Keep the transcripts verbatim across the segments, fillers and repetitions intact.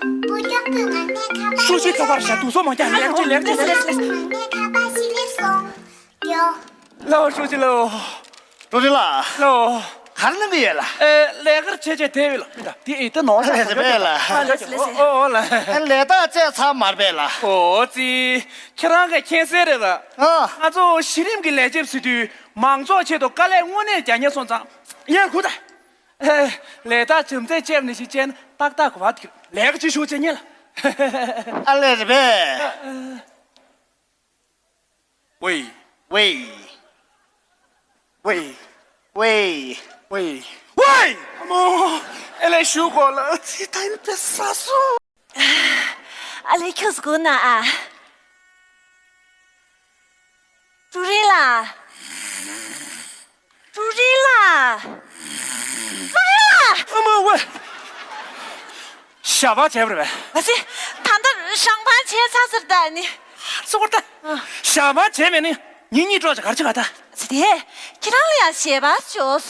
པུ་ཀྱོག་པུས་ངར་མའི་ཁ་པར་ཤོག་ཅིག་ཐོག་པར་བཞག་འདུག་སོ་མ་རྒྱག་ལེགས་ཅིག་ལེགས་ཅིག་ལེགས་ཅིག་ལེགས་ཅིག་ངར་མའི་ཁ་པར་ཤི་ལེབ་སོང་། ཡོ། ལའོ་ཧྲུའུ་ཅི་ལའོ། ཀྲུའུ་ཀྲིན་ལགས། ལའོ། ག་རེ་གནང་གི་ཡོད་ལགས། ཨེ་ལས་ཀར་བྱས་བྱས་བསྡད་ཡོད་ལགས། མི་ད་དེ་ཨེ་ད་ནོར་ལ་ལས་ཟེར་བས་ལགས། ཨོ་ཨོ་ལགས། ཨེ་ལས་ད་བྱས་ཚར་མ་རེད་པས་ལགས། ཨོ་ཙི། ཁྱེད་རང་གིས་མཁྱེན་གསལ་རེད་པ། ཨ། ང་ཚོ་གཞི་རིམ་གྱི་ལས་བྱེད་ཟེར་དུས་མང་ཚོགས་ཆེད་དུ་དཀའ་ལས་དངོས་གནས་རྒྱག་མཁན་སོང་ཙང་ཡར་སྒུག་ད། ཨེ་ལས་ད་བྱམས་བརྩེས་བྱས་ནས་ཞིག་བྱས་ན་ཏག་ཏག་གོ་བ་དེ་ལས་ཀ་ཅིག་ཞུ་བྱས་ཉན་ལགས། ཨ་ལས་རེད་པས། ཝེ། ཝེ། ཝེ། ཝེ། ཝེ། ཝེ། ཨ་མོ། ཨེ་ལས་ཞུ་གོ་ལ་ཚི་ད་ཡིན་པེ་ས་སུ། ཨ་ལས་ཁྱོད་སྒུག་ན་ཨ། ཀྲུའུ་རིན་ལགས། ཀྲུའུ་རིན་ལགས། ཀྲུའུ་རིན་ལགས། ཨ་མ་ཝེ། ཞབས་པ་བྱས་པ་རེད་པས། མ་ཟད། ད་ལྟ་ཧྲང་པང་བྱས་ཚར་ཟེར་ད་ནི། སོ་ད། ཨ། ཞབས་པ་བྱས་མེད་ནི་ཉིན་གཉིས་འགྲོ་ཅིག་གར་ཅིག་ག་ད། ཟེར་དེ། ཁྱེད་རང་ལ་ཡང་ཞལ་པར་ཞོག་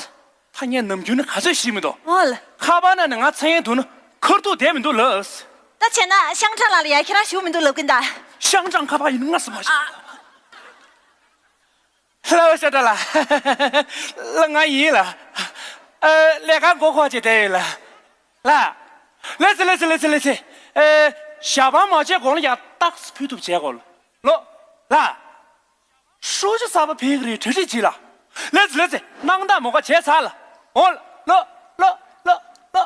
ད་ངས་ནམ་རྒྱུན་ནི་ག་ཚོད་ཤེས་མི་འདུག་ཨོ་ལ། ཁ་པར་ནང་ནས་ང་ཚ་ཡན་འདུག་ན་ཁར་ཐུག་བསྡད་མི་འདུག་ལགས། ད་བྱས་ན་ཤང་ཀྲང་ལགས་ལ་ཡ་ཁྱེད་རང་ཞུ་མི་འདུག་ལབ་ཀྱིན་ད། ཤང་ཀྲང་ཁ་པར་ཡིན་ན་སྔ་སེ་མ་ཤེས། ལགས་ཤང་ཀྲང་ལགས། ལགས་ང་ཡིན་ལགས། ཨ། ལས་ཀ་མགོ་འཁོར་བྱས་བསྡད་ཡོད་ལགས། ལགས། ལགས་སེ་ལགས་སེ་ལགས་སེ་ལགས་སེ། ཨེ། ཞབས་པར་མ་བྱས་གོང་ལ་ཡ་ཏག་སེ་ཕུལ་ཐུབ་བྱས་གོ་ལགས། ལགས། ཧྲུའུ་ཅི་གསར་པ་ཕེབས་ཀྱི་རེད། གྲ་སྒྲིག་བྱེད་ལ། ལེ་ཙི་ལེ་ཙི། གནང་སྟངས་མོ་ཁ་བྱས་ཚར་ལ། འོ་ལོ་ལོ་ལོ་ལོ།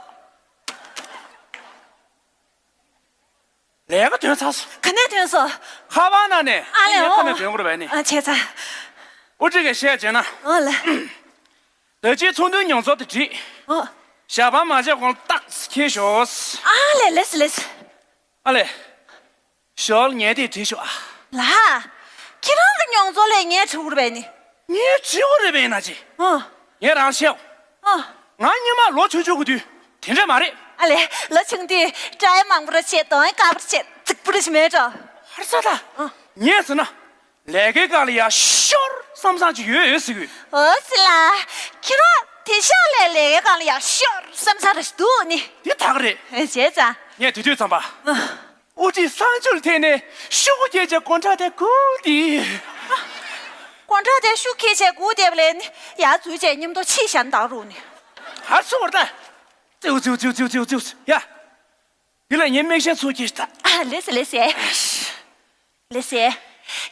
ལས་ཀ་ཐོན་ཚར་སོང་། ག་ནས་ཐོན་སོང་། ཁ་པར་ནང་ནས། ཨ་ལས། ངས་ཁ་ནས་འོ་ཐོན་དགོས་རེད་པས་ནི། ཨ་བྱས་ཚར། དབུ་ཁྲིད་ཀྱིས་བཤད་བྱས་ན། འོ་ལ། ད་ཅིའི་ཚོགས་འདུའི་མྱོང་ཚོར་དེ་བྲིས། འོ། ཞབས་པར་མ་བྱས་གོང་ཏག་ཁྱེར་ཤོག་ཨ་ལས། ལེ་ཙི་ལེ་ཙི། ཨ་ལས། ཞོར་ངས་དེ་བྲིས་ཤོག་ཨ། ལགས། ཁྱེད་རང་གི་མྱོང་ཚོར་ལས་ངས་བྲི་དགོས་རེད་པས་ནི། ངས་བྲི་དགོས་རེད་པས་ན་ཅི། ཨོ། ངས་རང་བཤད། ཨོ། ང་སྔོན་མ་ལོ་ཆུང་ཆུང་གི་དུས་དེ་འདྲ་མ་རེད། ཨ་ལས། ལོ་ཆུང་དུས་སྐྲ་ཡང་མང་པོ་ར་བྱས། གདོང་ཡང་དཀར་པོ་ར་བྱས། རྫིག་པོ་ར་ཞིག་མེད་འགྲོ། ཧར་ས་ད། ཨོ། ངས་ཟེར་ན། ལས་ཀའི་སྒང་ལ་ཡ་ཤོར་བསམ་བསམ་ཅིག་ཡོད་ཡོད་ཟེར་གི། འོ་ཙི་ལ། ཁྱེད་རང་དེ་ཤག་ལས་ལས་ཀའི་སྒང་ལ་ཡ་ཤོར་བསམ་བསམ་ར་ཞིག་འདུག་ནི། དེ་ད་ག་རེད། ཨེ་བྱས་ཙང་། ངས་དེ་དུས་ཙམ་པ། ཨ། དབུ་ཁྲིད་གསར་འཇུག་ལ་ཐད་ནས་ཤོག་བུ་བརྒྱབ་བྱས་གོང་ཁྲ་དེ་སྒུག་བསྡད། གོང་ཁྲ་དེ་ཤོག་བུ་བརྒྱབ་བྱས་སྒུག་བསྡད་པ་ལས་ནི་ཡར་འཛུལ་བྱས་མཉམ་དུ་ཕྱིས་བཞག་ན་ད་རུང་ནི། ཧར་སོང་བར་ལྟ། ཙིའུ་ཙིའུ་ཙིའུ་ཙིའུ་ཙིའུ་ཙིའུ། ཡ། འདི་ལ་ངས་མིག་ཤེལ་ཚུར་གྱིས་ད། ཨ། ལེ་ཙི་ལེ་ཙི། ལེ་ཙི།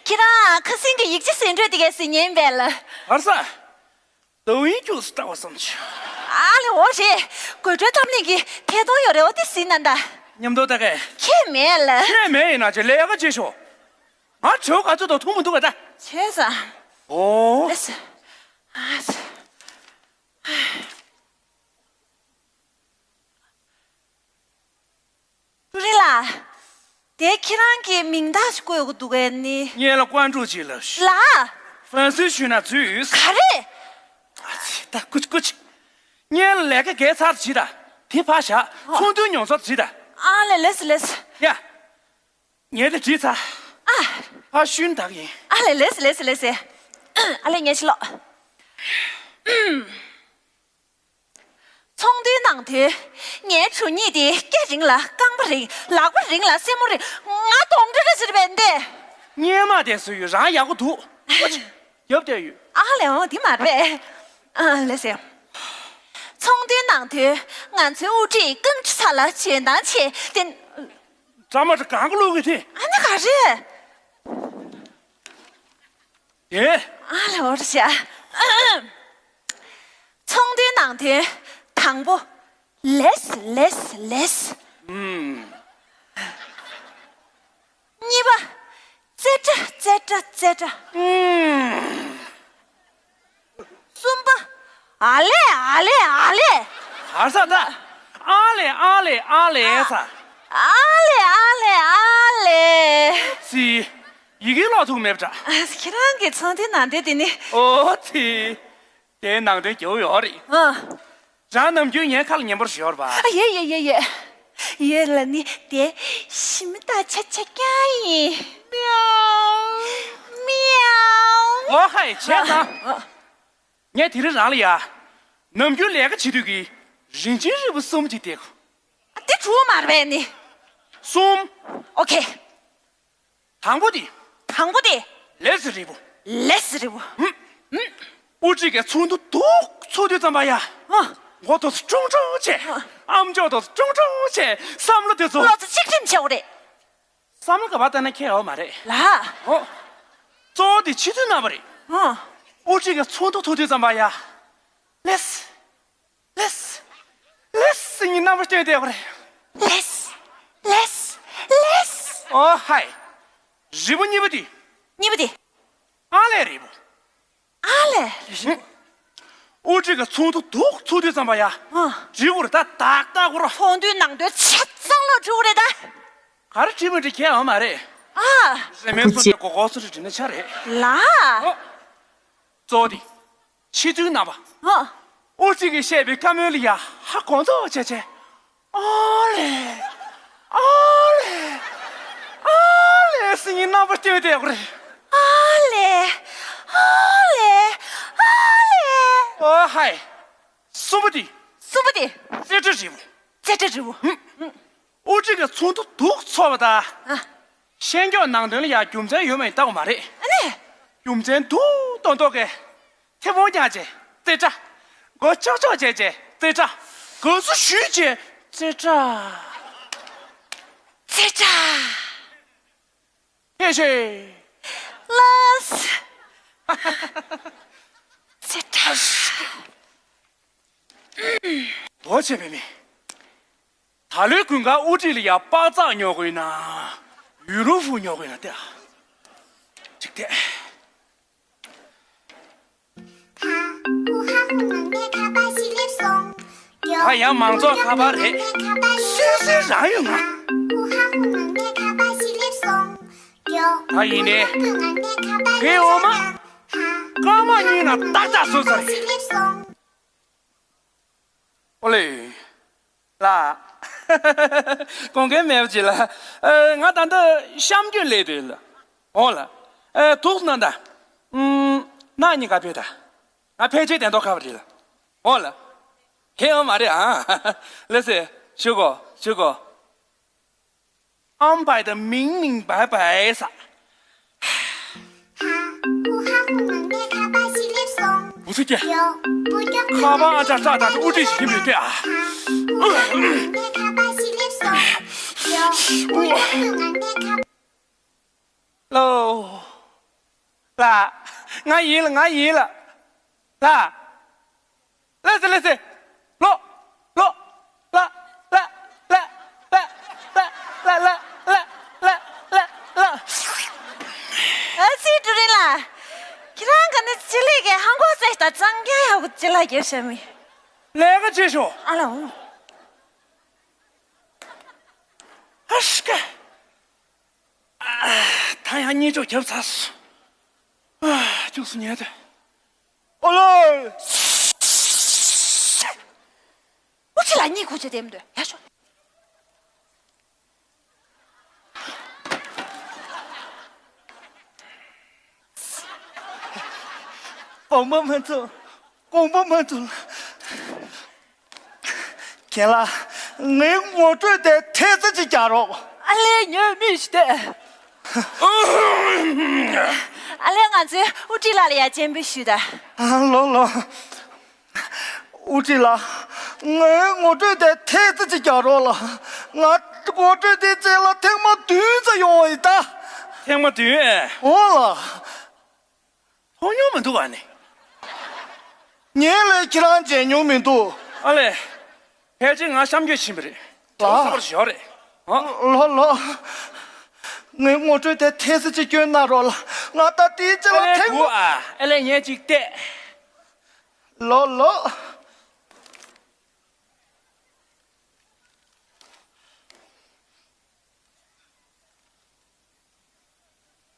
ཁྱེད་རང་ཁ་སང་གི་ཡིག་ཆ་ཟིན་འགྲོ་དེ་གས་ཟིན་ཉན་པས་ལ། ཧར་ས། ཏུའུ་ཡིན་ཁྱུག་སུ་ལྟ་བ་བསམ་བྱུང་། ཨ་ལེ། འོ་རེད། དགོད་བྲོའི་ཐབས་ལེན་གྱི་ཐད་གཏོང་ཡོད་རེད། འོ་དེ་ཟིན་ན་ད། མཉམ་དུ་ལྟ་གས། ཁྱད་མེད་ལ། ཁྱད་མེད་ཡིན་ན་ཅི་ལས་ཀ་བྱེད་ཤོག་ང་བྲོ་ག་ཚོད་དང་ཐུག་མི་འདུག་ག་ད། བྱས་ཙང་། ཨོ། ལེ་ཙི། ཨ་ཙི། ཀྲུའུ་རིན་ལགས། དེ་ཁྱེད་རང་གི་མིང་རྟགས་ཤིག་བཀོད་དགོས་འདུག་གས་ནི། ངས་ལ་ཀོན་ཀྲུའུ་ཅི་ལབ་ཤག་ལགས། ཧྥན་སུའི་ཞུས་ན་འཛུལ་ཡོད། ག་རེ། ཨ་ཙི། ད་སྐུ་མཁྱེན་སྐུ་མཁྱེན། ངས་ལ་ལས་ཀ་བརྒལ་ཚར་བྱེད་ད། དེ་ཕར་བཞག་ཨོ། ཚོགས་འདུའི་མྱོང་ཚོར་བྱེད་ད། ཨ་ལེ། ལེ་ཙི་ལེ་ཙི། ཡ། ངས་དེ་བྲིས་ཚར། ཨ། ཕར་ཤུན་དག་ཡིན། ཨ་ལེ། ལེ་ཙི་ལེ་ཙི་ལེ་ཙི། ཨ་ལེ། ངས་ཕྱི་ལོགས། ཚོགས་འདུའི་ནང་དུ། ངའི་གྲུ་གཉིས་དེ་སྐེ་རིང་ལ་རྐང་པ་རིང་། ལག་པ་རིང་ལ་སེན་མོ་རིང་། ང་གདོང་འདྲ་འདྲ་ཟེར་བས་འདི། སྔོན་མ་དེ་སུ་ཡོད་རང་ཡག་པོ་འདུག་ཨོ་ཅི། ཡབ་བསྡད་ཡོད། ཨ་ལེ། འོ་དེ་མ་རེད། ཨ་ལེ་ཟེར། ཚོགས་འདུའི་ནང་དུ་ང་ཚོའི་དབུ་ཁྲིད་རྐང་ཁྲི་ཚ་ལ་འཇོན་ཐང་ཆེ་དེ། གྲ་མ་གྲ་གང་གི་བླུག་གི་དེ། ཨ་ནི་ག་རེད། ཨེ། ཨ་ལེ། འོ་རེད་ཤག་ཚོགས་འདུའི་ནང་དོན་དང་པོ། ལེས་ལེས་ལེས། ཨུམ། གཉིས་པ། ཙེ་ཏྲ་ཙེ་ཏྲ་ཙེ་ཏྲ། ཨུམ། གསུམ་པ། ཨ་ལེ་ཨ་ལེ་ཨ་ལེ། ག་ས་ད། ཨ་ལེ་ཨ་ལེ་ཨ་ལེ་ས། ཨ་ལེ་ཨ་ལེ་ཨ་ལེ། ཙི། ཡི་གེ་ཀློག་ཐུབ་མེད་པ་འདྲ། ཨ། ཁྱེད་རང་གི་ཚོགས་འདུའི་ནང་དོན་དེ་ནི། ཨོ་ཙི། དེའི་ནང་དོན་རྒྱག་ཡོད་རེད། ཨ། རང་ནམ་རྒྱུན་ངའི་ཁ་ལ་ཉན་པར་ཞོར་བ། ཨ། ཡོད་ཡོད་ཡོད་ཡོད། ཡོད་ལ་ནི་དེ་ཞི་མི་ད་ཆ་ཆ་རྐྱང་ཡིན། མིའུ། མིའུ། ཨོ་ཧའི་བྱས་ཙང་། ཨ། ངས་དེ་རིང་རང་ལ་ཡ། ནམ་རྒྱུན་ལས་ཀ་བྱེད་དུས་ཀྱི་རིན་ཆེན་རིལ་བུ་གསུམ་ཅིག་སྟེར་གོ། དེ་གྲུ་མ་རེད་པས་ནི། གསུམ། ཨོ་ཁེ། དང་པོ་དེ། དང་པོ་དེ། ལས་སི་རི་བོ། ལས་སི་རི་བོ། ཨུ་ཀྲི་གི་ཚོགས་འདུ་འདུག་ཚོགས་དུས་ཙམ་པ་ཡ། ཨ། མགོ་དོ་ཅུང་ཅུང་བྱས། ཨ། ཨམ་ཅོག་དོ་ཅུང་ཅུང་བྱས། བསམ་བློ་དེ་ཚོ། བློ་ཚོ་གཅིག་སྒྲིམ་བྱེད་དགོས་རེད། བསམ་བློ་ག་པར་བཏང་ན་ཁྱད་ཡོད་མ་རེད། ལ། ཨོ། གཙོ་བོ་དེ་ཕྱི་ཚུལ་རྣམ་པ་རེད། ཨ། ཨུ་ཀྲི་གི་ཚོགས་འདུ་ཚོགས་དུས་ཙམ་པ་ཡ། ལས། ལས། ལས་སི་ངའི་རྣམ་པ་སྟོན་བསྡད་པ་རེད། ལས། ལས། ལས། ཨོ་ཧའི། རི་བོ་གཉིས་པ་དེ། གཉིས་པ་དེ། ཨ་ལས་རི་བོ། ཨ་ལས་རི་བོ། ཨུ་ཀྲི་གི་ཚོགས་འདུ་འདུག་ཚོགས་དུས་ཙམ་པ་ཡ། ཨ། འགྲིག་གོ་རེད་ད་ཏག་ཏག་གོ་ར། ཚོགས་འདུའི་ནང་དོན་ཆ་ཚང་ལོ་འགྲིག་གོ་རེད་ད། ག་རེ་འགྲིག་མི་འགྲིག་ཁྱད་ཡོད་མ་རེད། ཨ། རེ་མེད་སོ་ནས་གོ་གོ་སོ་རེ་འགྲིག་ན་ཆ་རེད། ལ། ཨོ། གཙོ་བོ་དེ། ཕྱི་ཚུལ་རྣམ་པ། ཨ། ཨུ་ཀྲི་གིས་བཤད་པའི་བཀའ་མོལ་ལ་ཡ་ཧ་གོ་མདོག་བྱས་བྱས། ཨ་ལས། ཨ་ལས། ཨ་ལས་སི་ངའི་རྣམ་པ་སྟོན་བསྡད་པ་རེད། ཨ་ལས། ཨ་ལས། ཨ་ལས། ཨོ་ཧའི། གསུམ་པ་དེ། གསུམ་པ་དེ། རྩེ་གྲ་རི་བོ། རྩེ་གྲ་རི་བོ། ཨུ་ཀྲི་གི་ཚོགས་འདུ་འདུག་ཚོགས་པ་དང་། ཨ། ཤེས་འགྱོག་ནང་དོན་ལ་ཡང་རྒྱུ་མཚན་ཡོད་མེད་ལྟ་དགོས་མ་རེད། ཨ་ནི། རྒྱུ་མཚན་འདུག་མདོག་མདོག་གིས། མཐེ་བོང་བརྐྱངས་བྱས་རྩེ་གྲ། མགོ་ཅོག་ཅོག་བྱས་བྱས་རྩེ་གྲ། དགའ་བསུ་ཞུས་བྱས་རྩེ་གྲ། རྩེ་གྲ། ཡེ་ཤེས། ལགས། རྩེ་གྲ། འོ་བྱས་པའི་མི། ད་ལོའི་དགུན་ཁ་ཨུ་ཀྲི་ལ་ཡ་པགས་ཚག་ཉོ་དགོས་ན། ཡུ་རུ་ཧྥུ་ཉོ་དགོས་ན་ཏེ། ཅིག་ཏེ། ད་ཡང་མང་ཚོགས་ཁ་པར་རེད། སུད་སི་རང་ཡོད་ང་། ད་ཡིན་ནའི། ངའི་འོ་མ། སྐར་མ་གཉིས་ནང་ཏག་ཏག་བཟོས་ཚར་རེད། ཨོ་ལེ། ལགས། དགོངས་འགལ་མེད་པ་ཅིག་ལ། ཨ། ང་ད་ལྟ་གཤམ་སྐྱོད་ལས་དོན་ལ། འོང་ལ། ཨ། ཐུགས་སྣང་དང་། ཨུམ། ནག་གཉིས་ཀ་ཕེབས་དང་། ང་ཕལ་ཆེར་དེ་མདོག་ཁ་པར་རེད་ལ། འོང་ལ། ཧེ་འོང་མ་རེད་ཨ། ལགས་སེ། ཞུ་གོ་ཞུ་གོ་ཨམ་བའི་ད་མིང་མིང་བའི་བའི་ས། འུ་ཚོ་ཀྱ། ཁ་པར་ཨ་ཅག་ཅག་ད་ཨུ་ཏི་ཞིག་ཡིན་པའི་ལྟོས་ཨ། ལོ། ལགས། ང་ཡིན་ལ་ང་ཡིན་ལ། ལགས། ལགས་སེ་ལགས་སེ། ལོ། ལོ། ལ། ལ། ཨ་ཙི་ཀྲུའུ་རིན་ལགས། ཁྱེད་རང་ག་ནས་ཅི་ལས་ཀའི་ཧང་གོ་ཟེར་ད་གཙང་རྐྱང་ཡག་པོ་ཅི་ལ་རྒྱབ་ཤ་མི། ལས་ཀ་བྱེད་ཤོག་ཨ་ལ་འོང་། ཨ་ཤི་ཀ་ད་ཡང་གཉིད་ཅོག་བརྒྱབ་ཚར་སོང་། ཨ། སྐྱུགས་སུ་ཉལ་དུས། ཨོ་ལོ། ཨུ་ཅི་ལ་གཉིད་ཁུག་ཅེས་དེ་མི་འདུག་ཡ་ཤོག་དགོངས་པ་མ་ཚོམས། དགོངས་པ་མ་ཚོམས། རྒན་ལགས། ངའི་ངོ་སྤྲོད་དེ་ཐེལ་ཙེ་ཅིག་རྒྱག་རོགས། ཨ་ལས་ཉོས་མི་ཞིག་སྟེ། ཨ་ལས་ང་ཚོས་ཨུ་ཀྲི་ལགས་ལ་ཡ་སྤྱན་འབུལ་ཞུས་ད། ཨ་ལོ་ལོ། ཨུ་ཀྲི་ལགས། ངའི་ངོ་སྤྲོད་དེ་ཐེལ་ཙེ་ཅིག་རྒྱག་རོགས་ལ། ང་ངོ་སྤྲོད་དེ་བྱས་ལ་ཐེངས་མ་བདུན་ཙམ་ཡོང་བ་ཡིན་ད། ཐེངས་མ་བདུན་ཨེ། འོ་ལགས། མཐོང་མྱོང་མི་འདུག་ཨ་ནི། ངས་ལས་ཁྱེད་རང་མཇལ་མྱོང་མི་འདུག་ཨ་ལས། ཕལ་ཆེར་ང་གཤམ་སྐྱོད་ཕྱིན་པ་རེད། ལགས། ཁྱོད་ས་བར་ཞོག་རེད། ཨ། ལོ་ལོ། ངའི་ངོ་སྤྲོད་དེ་ཐེལ་ཙེ་ཅིག་སྐྱོན་གནང་རོགས་ལ། ང་ད་ལྟའི་ཅི་ལ། ཨ་ལས་ཐེངས་མ། སྒུག་ཨ། ཨ་ལས་ངས་ཅིག་བལྟས། ལོ་ལོ།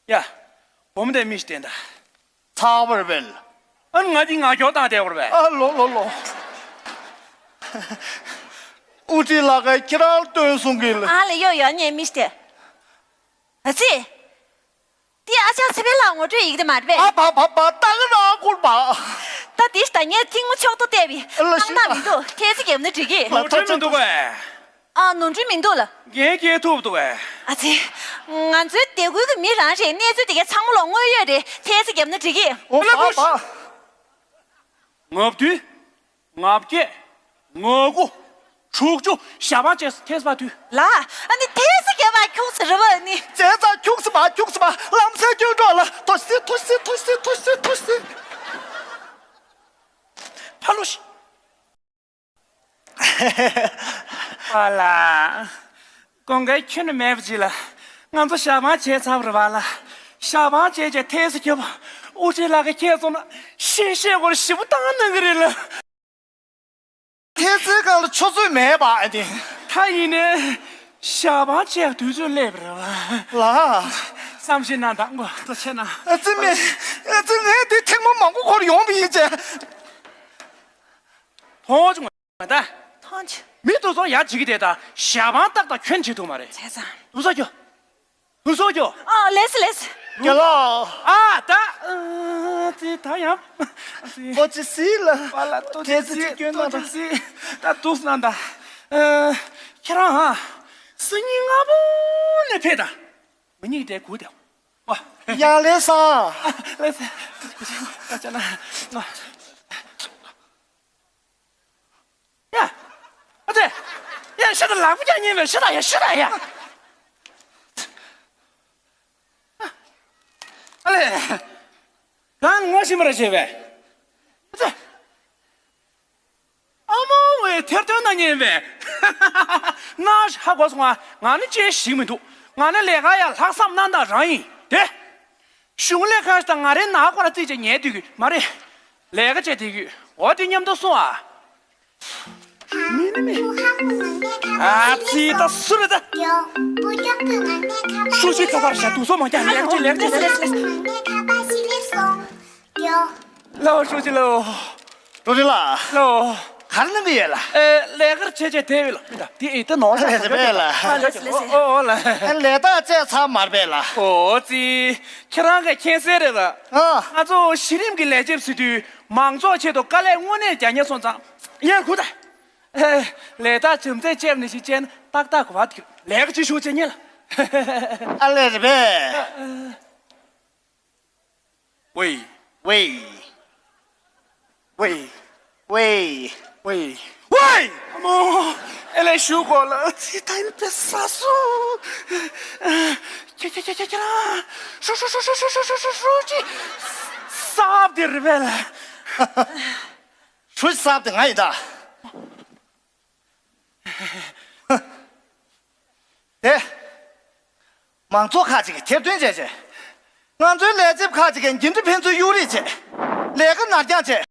ཡ། བུ་མོ་དེ་མི་ཞིག་བསྟན་ད། ཚར་བར་བས། ཨ་ནི་ང་འདི་ང་སྐྱོག་བཏང་བསྡད་པར་བས། ཨ་ལོ་ལོ་ལོ། ཨུ་ཀྲི་ལགས་ཀྱིས་ཁྱེད་རང་ལ་སྟོན་གསུང་གི་ལ། ཨ་ལེ་ཡོ་ཡོ་ངས་མི་ཞིག་བསྟན། ཨ་ཙི། འདི་ཨ་ཅག་ཚེ་འཕེལ་ལགས་ངོ་སྤྲོད་ཡི་གེ་དེ་མ་རེད་པས། ཨ་བ་བ་བ་ད་ག་རང་ཁུར་བ། ད་འདི་ལྟ་ངས་ཐིང་མོ་ཕྱོགས་ཏོ་བལྟས་པའི་ཨ་ལ་ཤི། སྣང་མི་འདུག་ཐེལ་ཙེ་རྒྱབ་ན་འགྲིག་གི། ངོ་སྤྲོད་མི་འདུག་པས། ཨ། ནོར་འཁྲུལ་མི་འདུག་ལ། འགན་འཁྱེར་ཐུབ་འདུག་བས། ཨ་ཙི། ང་ཚོའི་སྡེ་ཁུལ་གྱི་མི་རང་རེད། གནས་ཚུལ་དེ་གའི་ཚང་མ་ལ་དངོས་ཡོད་རེད། ཐེལ་ཙེ་བརྒྱབ་ན་འགྲིག་གི། འོ། ལ་བ་བ། ལྔ་བདུན། ལྔ་བརྒྱད། ང་དགུ། དྲུག་ཅུ། ཞག་པང་བཅད་སོང་། ཐེལ་ཙེ་ཕར་བསྡུས། ལ། ཨ་ནི་ཐེལ་ཙེ་བརྒྱབ་པ་ཁྱུག་ཙམ་རེད་པ། ཨ་ནི། བྱས་ཙང་ཁྱུག་ཙམ་མ། ཁྱུག་ཙམ་མ། ལམ་སེང་སྐྱོན་འགྲོ་ལ། ཐོ་སི་ཐོ་སི་ཐོ་སི་ཐོ་སི་ཐོ་སི། ཕ་ལོ་ཤི། པཱ་ལགས། དགོངས་འགལ་ཁྱོན་ནས་མེད་པ་ཅིག་ལ། ང་ཚོ་ཞག་པང་བཅད་ཚར་བ་རེད་པཱ་ལགས། ཞག་པང་བཅད་བྱས་ཐེལ་ཙེ་བརྒྱབ་པ། དབུ་ཁྲིད་ལགས་ཀྱིས་ཁྱེད་ཚོ་ན་ཤེས་ཤེས་སྐོར་ཞིབ་པོ་བཏང་གནང་གི་རེད་ལ། ཐེལ་ཙེའི་སྒང་ལ་ཆུ་ཚོད་མེད་པ་ཨ་ནི། ད་ཡིན་ནའི་ཞག་པང་བཅད་དུས་ཚོད་སླེབས་པ་རེད་པ། ལགས། བསམ་ཤེས་གནང་དང་། ངོ་ཐུགས་རྗེ་ཆེ་གནང་། ཨ་ཙི་མེ། ཨ་ཙི། ངས་འདི་ཐེངས་མ་མང་པོ་འཁོར་ཡོང་བ་ཡིན་ཅེ། ཐོང་ཅིག་ད། ཐོང་ཅིག་མི་དེ་ཚོ་ཡར་འཇིགས་ཀྱི་བསྡད། ད་ཞག་པང་ཏག་ཏག་ཁྱོན་བྱེད་ཐུབ་མ་རེད། བྱས་ཙང་། དུ་ས་ཁྱོ། དུ་ས་ཁྱོ། ཨ། ལགས་སེ་ལགས་སེ། རྒན་ལགས། ཨ། ད། ཨ་ཙི། ད་ཡང་། ཨ་ཙི། ཨོ་ཙི་སི་ལ། པཱ་ལགས་ཏོ་ཙི། ཐེལ་ཙེ་སྐྱོན་གནང་དང་། ཏོ་ཙི་སི། ད་འདུག་སེ་གནང་དང་། ཨ། ཁྱེད་རང་ཧ། སང་ཉིན་སྔ་པོ་ནས་ཕེབས་དང་། ང་གཉིས་ཀྱི་གྲས་སྒུག་བསྡད། ཨོ། ཡ། ལགས་སོ། ལགས་སོ། ཡ། ཨ་ཙི། ཡ། ཤི་ད། ལག་པ་རྒྱག་ཉན་པས། ཤི་ད་ཡ། ཤི་ད་ཡ། ཨ་ལས། གང་ངོ་ཤེས་མ་རེད་བྱས་པས། ཨ་ཙི། ཨ་མ་བས་ཐེར་འདོན་གནང་ཉན་པས། ན་ཧ་གོ་སོང་ང་། ང་ནི་ཅི་ཞིག་མི་འདུག་ང་ནི་ལས་ཀ་ཡ་ལྷག་བསམ་རྣམ་དག་རང་ཡིན་ཏེ། གཞུང་ལས་ཁང་ཞིག་དང་ང་རའི་ནང་སྐོར་རྩིས་བྱས་ཉལ་སྡོད་ཀྱི་མ་རེད། ལས་ཀ་བྱས་བསྡད་ཀྱི་ཡོད། འོ། དེ་མཉམ་དུ་སོང་ཨ། མི་ནི་མི། ཨ་ཙི། ད་སུ་རེད་ད། ཧྲུའུ་ཅི་ཁ་པར་བཞག་དུས་ཚོད་མ་འཁྱོལ། ལེགས་ཅི་ལེགས་ཅི་ལེགས་ཅི། ལའོ་ཧྲུའུ་ཅི་ལའོ། ཀྲུའུ་ཀྲིན་ལགས། ལའོ། ག་རེ་གནང་གི་ཡོད་ལགས། ཨེ། ལས་ཀར་བྱས་བྱས་བསྡད་ཡོད་ལགས། མི་ད་དེ་ཨེ་ད་ནོར་ལ་ལས་ཟེར་བས་ལགས། ཨོ་ཨོ་ལགས། ཨེ། ལས་རྟགས་བཅད་ཚར་མ་རེད་པས་ལགས། ཨོ་ཙི། ཁྱེད་རང་གིས་མཁྱེན་གསལ་རེད་པ། ཨ། ང་ཚོ་གཞི་རིམ་གྱི་ལས་བྱེད་ཟེར་དུས་མང་ཚོགས་ཆེད་དུ་དཀའ་ལས་དངོས་གནས་རྒྱག་མཁན་སོང་ཙང་། ཡར་སྒུག་ད། ཨེ། ལས་རྟགས་བྱམས་བརྩེས་བཅད་ནས་ཞིག་བཅད་ན་ཏག་ཏག་གོ་བ་དེ། ལས་ཀ་བྱེད་ཤོག་བྱེད་ཉན་ལགས། ཨ་ལས་རེད་པས། ཝེ། ཝེ། ཝེ། ཝེ། ཝེ། ཝེ། ཨ་མོ། ཨེ་ལས་ཞུ་གོ་ལགས། ཙི། ད་ཡིན་པས་ས་སུ། ཁྱེད་ཁྱེད་ཁྱེད་ཁྱེད་ཁྱེད་རང་། ཧྲུའུ་ཧྲུའུ་ཧྲུའུ་ཧྲུའུ་ཧྲུའུ་ཧྲུའུ་ཧྲུའུ་ཅི། གསརཔ་དེ་རེད་པས་ལགས། ཧྲུའུ་ཅི་གསརཔ་དེ་ང་ཡིན་ད། དེ། མང་ཚོགས་ཁག་ཅིག་གིས་ཐེར་འདོན་བྱས་བྱས། ང་ཚོའི་ལས་བྱེད་ཁག་ཅིག་གིས་འགན་འཁྲི་ཕན་ཚུན་གཡུག་རེས་བྱས། ལས་ཀ་ནར་འགྱངས་བྱས།